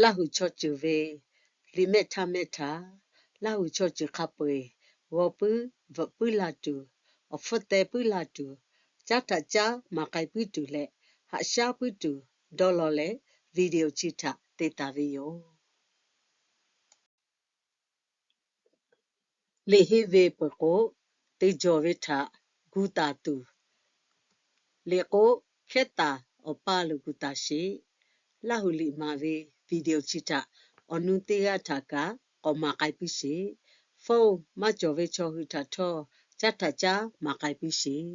Laˇ huˍ chaw ceuˬ ve liꞈ mehˆ htaˇ mehˆ htaꞈ, Laˇ huˍ chaw ceuˬ hk'a peu-eˬ g'aw puiˉ bvuhꞈ puiˉ la tuˬ, awˬ hpfuhˇ teh puiˉ la tuˬ, caˉ htaꞈ caˉ maˍ k'ai puiˉ tuˬ leh, haꞈ shaˉ puiˉ tuˬ dawˇ law leh, video chi htaꞈ te taˍ ve yoˬ. Liꞈ henˇ ve peuˬ k'o, te jawˬ ve htaꞈ gu taˍ tuˬ, liꞈ k'o hkehˉ taˍ awˬ paˇ lo gu taˍ sheˍ. Laˇ huˍ liꞈ maˍ ve video chi htaꞈ awˬ nu teˇ g'aˇ htaꞈ kaꞈ k'awꞈ maˍ k'ai piˇ sheˍ. Phone maˇ cawˬ ve chaw hui htaꞈ htawˇ caˉ htaꞈ caˉ maˍ k'ai piˇ sheˍ.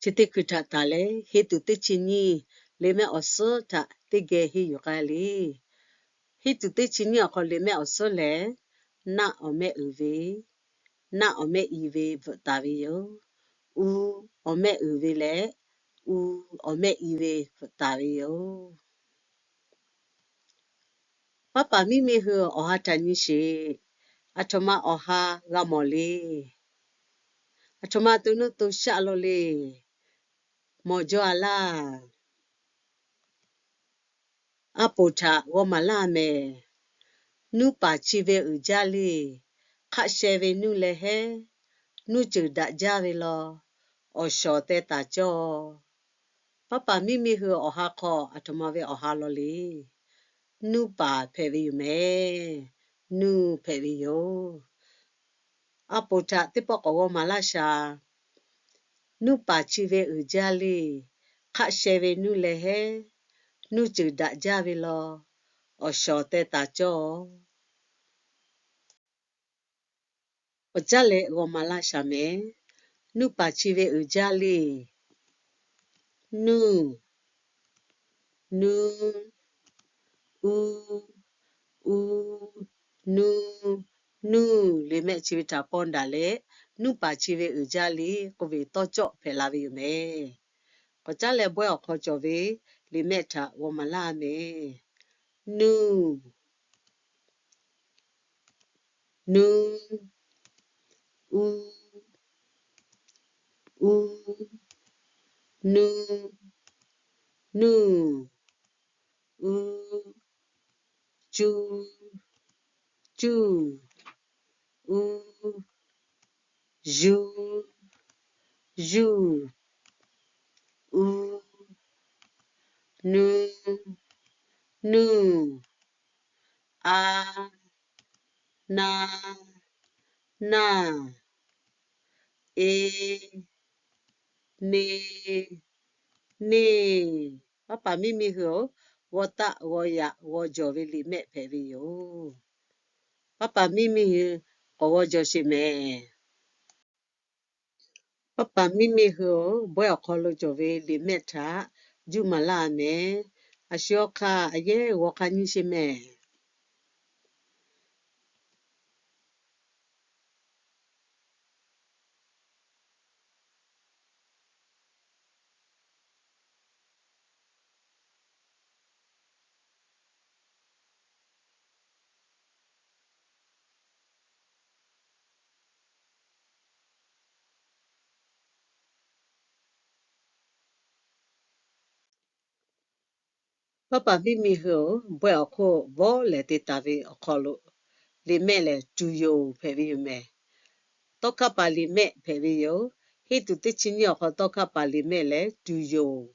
Chi teˇ hkui htaꞈ taˍ leh, henˇ tuˬ teˇ chi nyiˇ liꞈ mehˆ awˬ suhˉ htaꞈ teˇ geh henˇ yuˬ k'ai le. Henˇ tuˬ teˇ chi nyiˇ awˬ hk'aw liꞈ mehˆ awˬ suhˉ lehˬ, naˆ awˬ mehˆ uiˍ ve, naˆ awˬ mehˆ i ve bvuhꞈ taˍ ve yoˬ. U awˬ mehˆ uiˍ ve leh, u awˬ mehˆ i ve bvuhꞈ taˍ ve yoˬ. Paˉ paˍ miˇ miˇ hui awˬ ha htaꞈ nyi sheˍ. Aˬ htoꞈ ma awˬ ha g'a mawˬ le. Aˬ htoꞈ ma to nuˇ to shaˆ lo le. Mawˬ jaw a laˇ. A poˍ htaꞈ g'aw maˍ laˇ mehˍ. Nuˇ paˍ chi ve uiˍ jaˇ le. Hk'aˆ sheh ve nuˇ leh hehˉ, nuˇ ceuˬ daꞈ jaˇ ve law. Awˬ shawˍ teh taˍ cawˇ. Paˉ paˍ miˇ miˇ hui awˬ ha hk'aw aˬ htoꞈ ma ve awˬ ha law le. Nuˇ paˍ hpehꞈ ve yoˬ mehˍ. Nuˇ hpehꞈ ve yoˬ. A poˍ htaꞈ teˇ pawˆ k'awꞈ g'aw maˍ laˇ shaˍ. Nuˇ paˍ chi ve uiˍ jaˇ le. Hk'aˆ sheh ve nuˇ leh hehˉ, nuˇ ceuˬ daꞈ jaˇ ve law. Awˬ shawˍ teh taˍ cawˇ. K'awꞈ caˉ leh g'aw maˍ laˇ shaˍ mehˍ. Nuˇ paˍ chi ve uiˍ jaˇ le. Nuˇ, nuˇ, u, u, nuˇ, nuˇ. Liꞈ mehˆ chi ve htaꞈ pawnˇ daꞈ leh, nuˇ paˍ chi ve uiˍ jaˇ le k'oˆ ve tawˇ cawˆ hpehꞈ la ve yoˬ mehˍ. K'awꞈ caˉ leh bawehˇ awˬ hk'aw cawˬ ve liꞈ mehˆ htaꞈ g'aw maˍ laˇ mehˍ. Nuˇ, nuˇ, u, u, nuˇ, nuˇ, u, cu, cuˇ, u, yuˇ, yuˇ, u, nuˇ, nuˇ, a, na, naˇ, e, ne, neˇ. Paˉ paˍ miˇ miˇ hui-oˬ, g'aw taˆ g'aw yaꞈ g'aw jawˬ ve liꞈ mehˆ hpehꞈ ve yoˬ. Paˉ paˍ miˇ miˇ hui k'awꞈ g'aw jawˬ sheˍ mehˍ. Paˉ paˍ miˇ miˇ hui-oˬ, bawehˇ awˬ hk'aw lo cawˬ ve liꞈ mehˆ htaꞈ juˇ maˍ laˇ mehˍ. A shu awˬ hk'aˇ a yehˉ g'aw hk'a nyi sheˍ mehˍ. Paˉ paˍ miˇ miˇ hui-oˬ, bawehˇ awˬ hk'oˆ vawˇ lehˬ te taˍ ve awˬ hk'aw lo, liꞈ mehˆ lehˬ tuˬ yoˬ hpehꞈ ve yoˬ mehˍ. Tawˇ hkaˆ paˍ liꞈ mehˆ hpehꞈ ve yoˬ. Henˇ tuˬ teˇ chi nyiˇ awˬ hk'aw tawˇ hkaˆ paˍ liꞈ mehˆ lehˬ tuˬ yoˬ.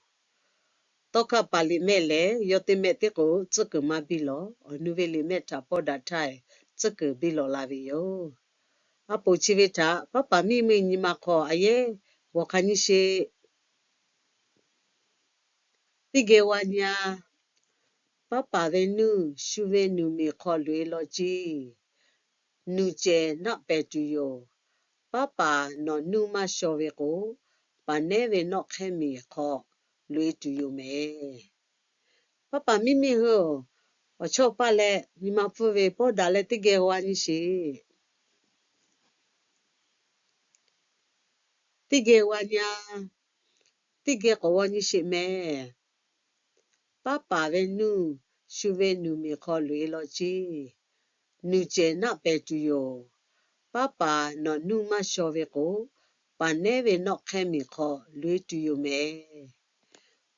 Tawˇ hkaˆ paˍ liꞈ mehˆ lehˬ, yawˇ teˇ mehˆ tiˉ k'o tcuhˉ kuiˬ maˇ biˇ lawˬ. Awˬ nu ve liꞈ mehˆ htaꞈ pawˇ daꞈ htaˇ, tcuhˉ kuiˬ biˇ lawˬ la ve yoˬ. A poˍ chi ve htaꞈ paˉ paˍ miˇ miˇ nyi ma hk'aw a yehˉ g'awˬ hk'a nyi sheˍ. Teˇ geh g'a nyi-a. Paˉ paˍ ve nuˇ shu ve nuˬ miˬ hk'aw loꞈ-e law ciˇ. Nuˬ cehˬ naˆ pehˍ tuˬ yoˬ. Paˉ paˍ nawˬ nuˇ maˇ shaw ve k'o, paˍ nehˉ ve nawˆ hk'ehˇ miˬ hk'aw loꞈ-e tuˬ yoˬ mehˍ. Paˉ paˍ miˇ miˇ hui-oˬ, awˬ chawˇ paˇ leh nyi ma pfuhˇ ve pawˇ daꞈ leh teˇ geh g'a nyi sheˍ. Teˇ geh g'a nyi-a. Teˇ geh k'awꞈ g'a nyi sheˍ mehˍ. Paˉ paˍ ve nuˇ shu ve nuˬ miˬ hk'aw loꞈ-e law ciˇ. Nuˬ cehˬ naˆ pehˍ tuˬ yoˬ. Paˉ paˍ nawˬ nuˇ maˇ shaw ve k'o, paˍ nehˉ ve nawˆ hk'ehˇ miˬ hk'aw loꞈ-e tuˬ yoˬ mehˍ.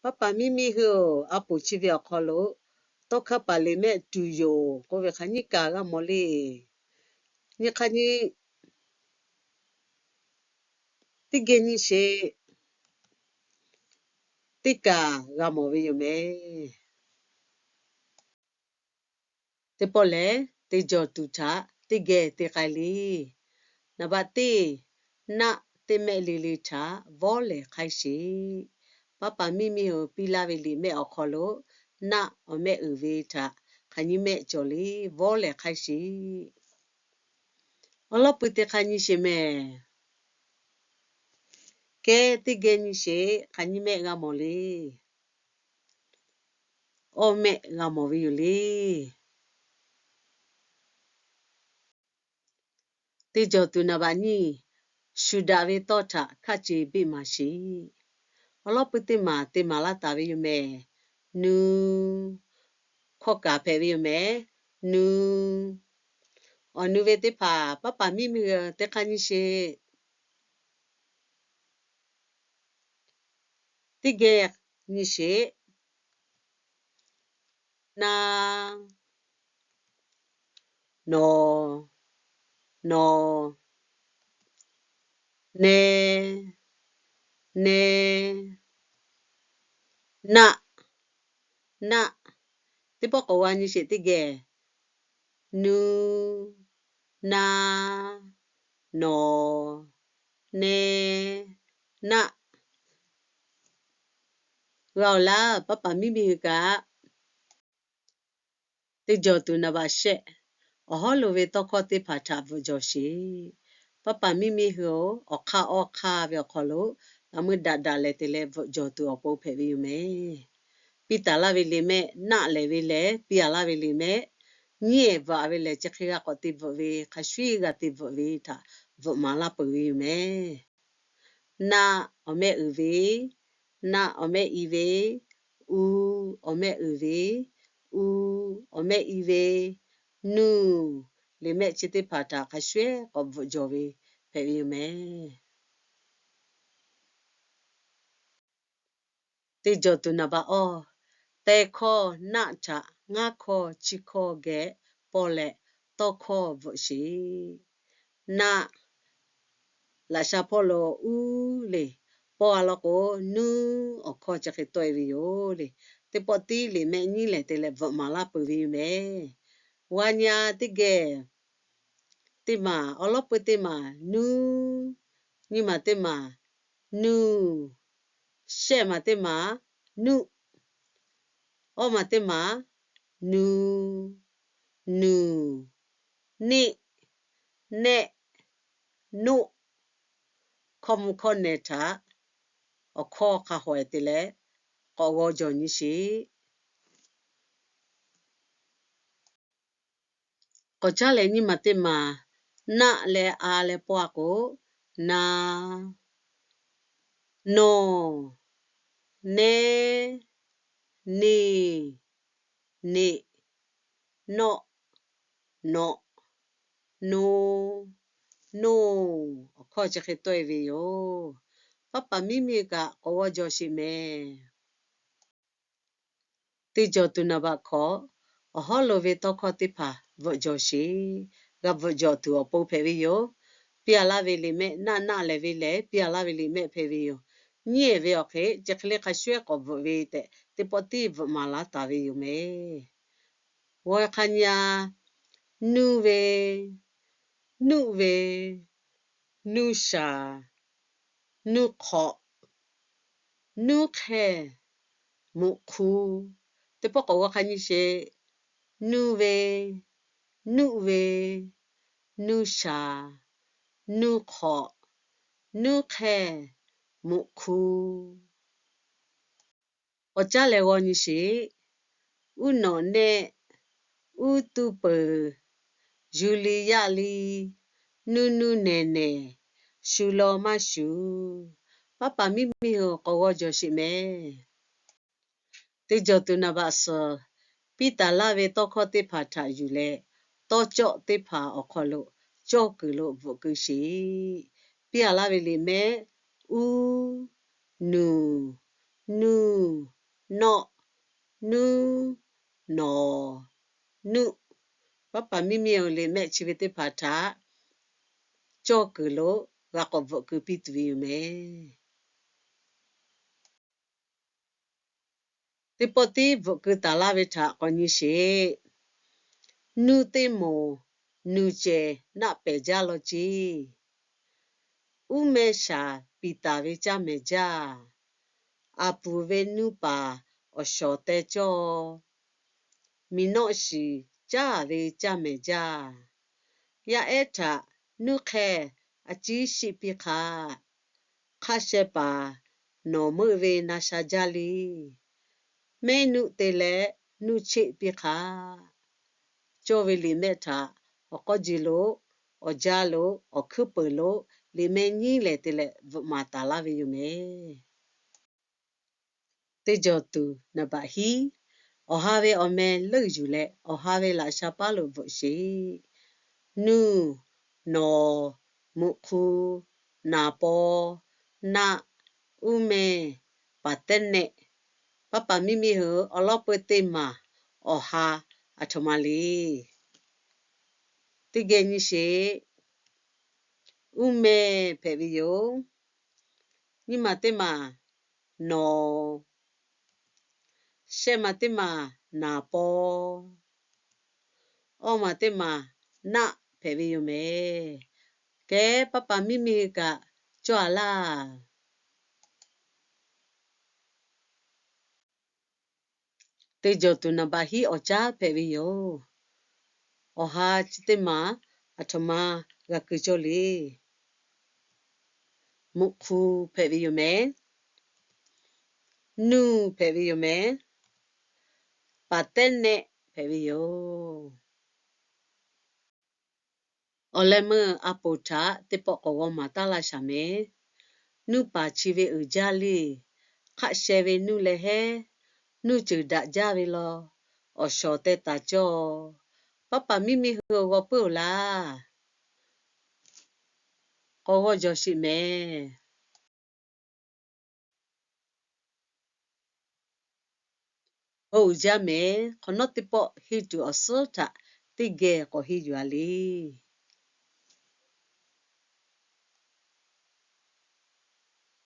Paˉ paˍ miˇ miˇ hui-oˬ, a poˍ chi ve awˬ hk'aw lo tawˇ hkawˇ paˍ liꞈ mehˆ tuˬ yoˬ k'oˆ ve hk'aˬ nyiˇ kaˬ g'a mawˬ le. Nyi hk'aˬ nyi teˇ geh nyi sheˍ, teˇ kaˬ g'a mawˬ ve yoˬ mehˍ. Teˇ pawˆ lehˬ, te jawˬ tuˬ htaꞈ teˇ geh te k'ai le. Naˍ baꞈ teˇ, naˆ teˇ mehˆ le le htaꞈ vawˇ lehˬ hk'aiˇ sheˍ. Paˉ paˍ miˇ miˇ hui piˇ laˇ ve liꞈ mehˆ awˬ hk'aw lo naˆ awˬ mehˆ uiˍ ve htaꞈ hk'aˬ nyiˇ mehˆ cawˬ le, vawˇ lehˬ hk'aiˇ sheˍ. Awˬ lawˉ pui teˇ hk'aˇ nyi sheˍ mehˍ. Kehˉ teˇ geh nyi sheˍ, hk'aˬ nyiˇ mehˆ g'a mawˬ le. Awˇ mehˆ g'a mawˬ ve yoˬ le. Te jawˬ tuˬ naˍ baꞈ nyiˇ, shu daꞈ ve tawˇ htaꞈ hkaˆ ce beˆ maˍ sheˍ. Awˬ lawˉ pui teˇ maˬ te maˍ laˇ taˍ ve yoˬ mehˍ. Nu, hkawˇ kaˍ hpehꞈ ve yoˬ mehˍ. Nu, awˬ nu ve teˇ hpaˍ paˉ paˍ miˇ miˇ hui teˇ hk'aˇ nyi sheˍ. Teˇ geh nyi sheˍ. Na, nawˬ, nawˬ, ne, ne, naˆ, naˆ. Teˇ pawˆ k'awꞈ g'a nyi sheˍ teˇ geh. Nu, na, nawˬ, ne, naˆ. G'a-oˬ laˇ, paˉ paˍ miˇ miˇ hui kaꞈ. Teˇ jawˬ tuˬ naˍ baꞈ shehˆ, awˬ hawˉ lo ve tawˇ hkawˇ teˇ hpaˍ htaꞈ bvuhꞈ jawˬ sheˍ. Paˉ paˍ miˇ miˇ hui-oˬ, awˬ hk'aˇ awˇ hk'aˇ ve awˬ hk'aw lo laꞈ meuˇ daꞈ daꞈ leh te leh bvuhꞈ jawˬ tuˬ awˬ pon hpehꞈ ve yoˬ mehˍ. Piˇ taˍ laˇ ve liꞈ mehˆ, naˆ lehˬ ve lehˬ piˇ a laˇ ve liꞈ mehˆ, nyiˉ ehˍ bvuhꞈ a ve lehˬ chi hk'e g'a k'awꞈ te bvuhꞈ ve, hk'a shuˍ g'a te bvuhꞈ ve htaꞈ bvuhꞈ maˍ laˇ peuˬ ve yoˬ mehˍ. Naˆ awˬ mehˆ uiˍ ve, naˆ awˬ mehˆ i ve, u awˬ mehˆ uiˍ ve, u awˬ mehˆ i ve, nuˬ, liꞈ mehˆ chi teˇ hpaˍ htaꞈ hk'a shuˍ k'awꞈ bvuhꞈ jawˬ ve hpehꞈ ve yoˬ mehˍ. Teˇ jawˬ tuˬ naˍ baꞈ awˇ, te hkawˇ naˆ htaꞈ ngaˇ hkawˇ chi hkawˇ geh pawˇ leh tawˇ hkawˇ bvuhꞈ sheˍ. Naˆ, laꞈ sha hpawˇ lo uˉ le, pawˇ a law k'o, nuˉ awˬ hkawˇ chi hk'e tawˆ e ve yoˬ le. Teˇ pawˆ tiˉ liꞈ mehˆ nyiˉ lehˬ te leh bvuhꞈ maˍ laˇ peuˬ ve yoˬ mehˍ. G'a nyi a teˇ geh, teˇ maˬ awˬ lawˉ pui teˇ maˬ nuˉ, nyiˇ maˬ teˇ maˬ nuˬ, shehˆ maˬ teˇ maˬ nuˆ, awˇ maˬ teˇ maˬ nu, nuˬ, neˆ, nehˆ, noˆ. Hkawˇ mvuh hkawˇ nehˬ htaꞈ awˬ hkawˇ hk'a haweh te leh k'awꞈ g'aw jawˬ nyi sheˍ. K'awꞈ caˉ leh nyiˇ maˬ teˇ maˬ naˆ leh a leh pawˇ a k'o, na, nawˬ, ne, neˬ, neꞈ, nawˆ, nawꞈ, no, noˬ. Awˬ hkawˇ chi hk'e tawˆ e ve yoˬ. Paˉ paˍ miˇ miˇ kaꞈ k'awꞈ g'aw jawˬ sheˍ mehˍ. Teˇ jawˬ tuˬ naˍ baꞈ hkawꞈ, awˬ hawˉ lo ve tawˇ hkawˇ teˇ hpaˍ bvuhꞈ jawˬ sheˍ. G'a bvuhꞈ jawˬ tuˬ awˬ pon hpehꞈ ve yoˬ. Piˇ a laˇ ve liꞈ mehˆ, naˆ naˆ lehˬ ve lehˬ piˇ a laˇ ve liꞈ mehˆ hpehꞈ ve yoˬ. Nyiˉ ehˍ ve awˬ hk'e chi hk'e le hk'a shuˍ k'awꞈ bvuhꞈ ve tehꞈ teˇ pawˆ tiˉ bvuhꞈ maˍ laˇ taˍ ve yoˬ mehˍ. G'aw hk'a nyi a, nuˇ ve, nuˆ ve, nuˇ shaˍ, nuˇ hk'awꞈ, nuˇ hk'ehˇ, muꞈ hk'u. Teˇ pawˆ k'awꞈ g'aw hk'a nyi sheˍ. Nuˇ ve, nuˆ ve, nuˇ shaˍ, nuˇ hk'awꞈ, nuˇ hk'ehˇ, muꞈ hk'u. K'awꞈ caˉ leh g'aw nyi sheˍ. Uˉ nawꞈ nehˆ, uˉ tuˇ peuˬ, yuˬ li yaˇ li, nuˇ nuˇ nehˬ nehˬ, shu law maˇ shuˍ. Paˉ paˍ miˇ miˇ hui k'awꞈ g'aw jawˬ sheˍ mehˍ. Teˇ jawˬ tuˬ naˍ baꞈ suhˍ, piˇ taˍ laˇ ve tawˇ hkawˇ teˇ hpaˍ htaꞈ yuˬ leh, tawˇ cawˆ teˇ hpaˍ awˬ hk'aw lo cawˇ kuiˬ lo bvuhꞈ keu sheˍ. Piˇ a laˇ ve liꞈ mehˆ, uˉ, nuˬ, nuˇ, nawˆ, nuˉ, nawˬ, nuˆ. Paˉ paˍ miˇ miˇ-oˬ, liꞈ mehˆ chi ve teˇ hpaˍ htaꞈ cawˇ kuiˬ lo g'a k'awꞈ bvuhꞈ keu piˇ tuˬ ve yoˬ mehˍ. Teˇ pawˆ tiˉ bvuhꞈ keu taˍ laˇ ve htaꞈ k'awꞈ nyi sheˍ. Nuˇ teˇ moˍ nuˬ cehˬ naˆ pehˬ jaˇ law ceˇ. Uˉ meh shaˍ piˍ taˍ ve caˇ mehˍ jaˇ. Aˬ puˍ ve nuˇ paˍ awˬ shawˍ teh cawˇ. Miˬ nawˆ shiˍ caˇ ve caˇ mehˍ jaˇ. Yaˇ ehˉ htaꞈ nuˇ hk'ehˇ a ciˉ shiˆ piˇ hk'aꞈ. Hk'aˆ sheh paˍ nawˬ meuˆ ve na sha jaˇ le. Mehˉ nuˆ te leh nuˇ cheˆ piˇ hk'aꞈ. Cawˇ ve liꞈ mehˆ htaꞈ awˬ k'awˇ ji lo, awˬ jaˇ lo, awˬ hkuiˉ peuˬ lo, liꞈ mehˆ nyiˉ lehˬ te leh bvuhꞈ maˍ taˍ laˇ ve yoˬ mehˍ. Teˇ jawˬ tuˬ naˍ baꞈ hiˉ, awˬ ha ve awˬ meh leuˆ yuˬ leh awˬ ha ve laꞈ sha paˉ lo bvuhꞈ sheˍ. Nuˇ, nawˬ, muꞈ hk'u, naˍ paw, naˆ, uˉ meh, paˍ tehˉ nehˆ. Paˉ paˍ miˇ miˇ hui awˬ lawˉ peu teˇ maˬ awˬ ha aˬ htoꞈ ma le. Teˇ geh nyi sheˍ. Uˉ meh hpehꞈ ve yoˬ. Nyiˇ maˬ teˇ maˬ nawˬ, shehˆ maˬ teˇ maˬ naˍ paw, awˇ maˬ teˇ maˬ naˆ hpehꞈ ve yoˬ mehˍ. Kehˉ paˉ paˍ miˇ miˇ hui kaꞈ cawˇ a laˇ. Teˇ jawˬ tuˬ naˍ baꞈ hiˉ awˬ caˉ hpehꞈ ve yoˬ. Awˬ ha chi teˇ maˬ aˬ htoꞈ ma g'a keu cawˇ le. Muꞈ hk'u hpehꞈ ve yoˬ mehˍ. Nuˇ hpehꞈ ve yoˬ mehˍ. Paˍ tehˉ nehˆ hpehꞈ ve yoˬ. Awˬ leh meuˇ a poˍ htaꞈ teˇ pawˆ k'awꞈ g'aw maˍ taˉ laˇ shaˍ mehˍ. Nuˇ paˍ chi ve uiˍ jaˇ le. Hk'aˆ sheh ve nuˇ leh hehˉ, nuˇ ceuˬ daꞈ jaˇ ve law. Awˬ shawˍ teh taˍ cawˇ. Paˉ paˍ miˇ miˇ hui g'aw puiˉ-oˬ laˇ. K'awꞈ g'aw jawˬ sheˍ mehˍ. G'aw uiˍ jaˇ mehˍ. Hk'awꞈ nawˉ teˇ pawˆ henˇ tuˬ awˬ suhˉ htaꞈ teˇ geh k'awꞈ henˇ yuˬ a le.